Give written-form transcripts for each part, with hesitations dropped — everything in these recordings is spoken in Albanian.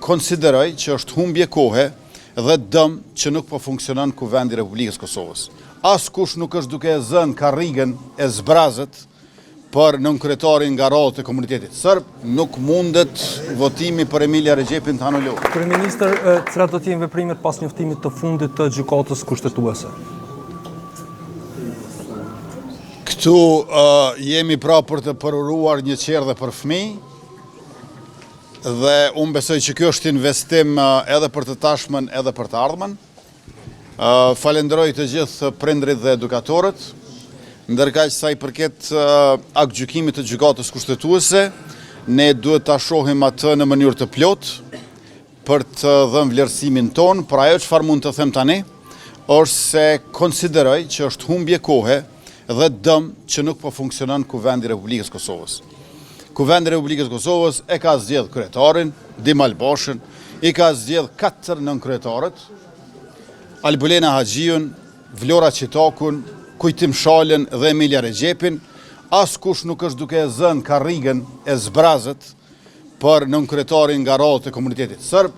konsideroj që është humbje kohe dhe dëm që nuk po funksionon Kuvendi i Republikës së Kosovës. Askush nuk është duke e zënë karrigen e zbrazët për nënkryetarin nga radhët e komunitetit serb, nuk mundet votimi për Emilija Rexhepin të anulohet. Kryeministër, cilat do të jenë veprimet pas njoftimit të fundit të Gjykatës Kushtetuese? Këtu jemi pra për të përuruar një çerdhe për fëmijë dhe unë besoj që kjo është investim edhe për të tashmen edhe për të ardhmen. Falenderoj të gjithë prindërit dhe edukatorët. Ndërkaq sa i përket aktgjykimit të Gjykatës Kushtetuese, ne duhet ta shohim atë në mënyrë të plotë për të dhënë vlerësimin tonë, por ajo çfarë mund të them tani është se konsideroj që është humbje kohe dhe dëm që nuk po funksionon Kuvendi i Republikës së Kosovës. Kuvendi i Republikës së Kosovës e ka zgjedh kryetarin, Dimal Bashën, i ka zgjedh katër nënkryetarët, Albulena Haxhiun, Vlora Çitakun, Kujtim Shalën dhe Emilija Rexhepin, askush nuk është duke e zënë karrigen e zbrazët për nënkryetarin nga radhët e komunitetit serb,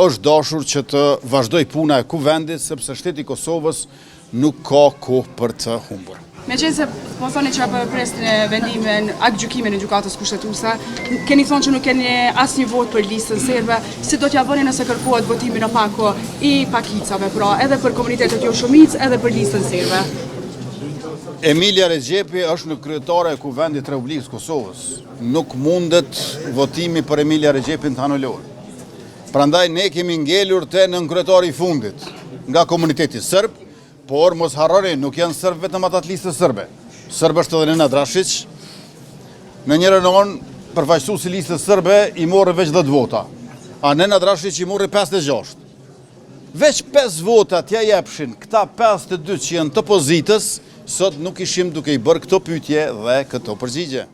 Është dashur që të vazhdojë puna e Kuvendit sepse shteti i Kosovës nuk ka kohë për të humbur. Meqenëse po thoni që po e presni vendimin, aktgjykimin e Gjykatës Kushtetuese, keni thonë që nuk keni asnjë votë për listën serbe, si do t'ja bëni nëse kërkohet votimi në pako i pakicave, pra edhe për komunitetet jo shumicë, edhe për listën serbe? Emilija Rexhepi është nënkryetare e Kuvendit të Republikës së Kosovës. Nuk mundet votimi për Emilija Rexhepin të anulohet. Prandaj ne kemi ngelur te nënkryetari i fundit nga komuniteti serb, por mos harroni, nuk janë serb vetëm ata të listës serbe. Serb është edhe Nenad Rashiq. Në njërën anë, përfaqësuesi i listës serbe i morri veç 10 vota, a Nenad Rashiq i morri 56. Veç 5 vota t'ja jepshin këta 52 që janë të pozitës, sot nuk ishim duke i bërë këto pyetje dhe këto përgjigje.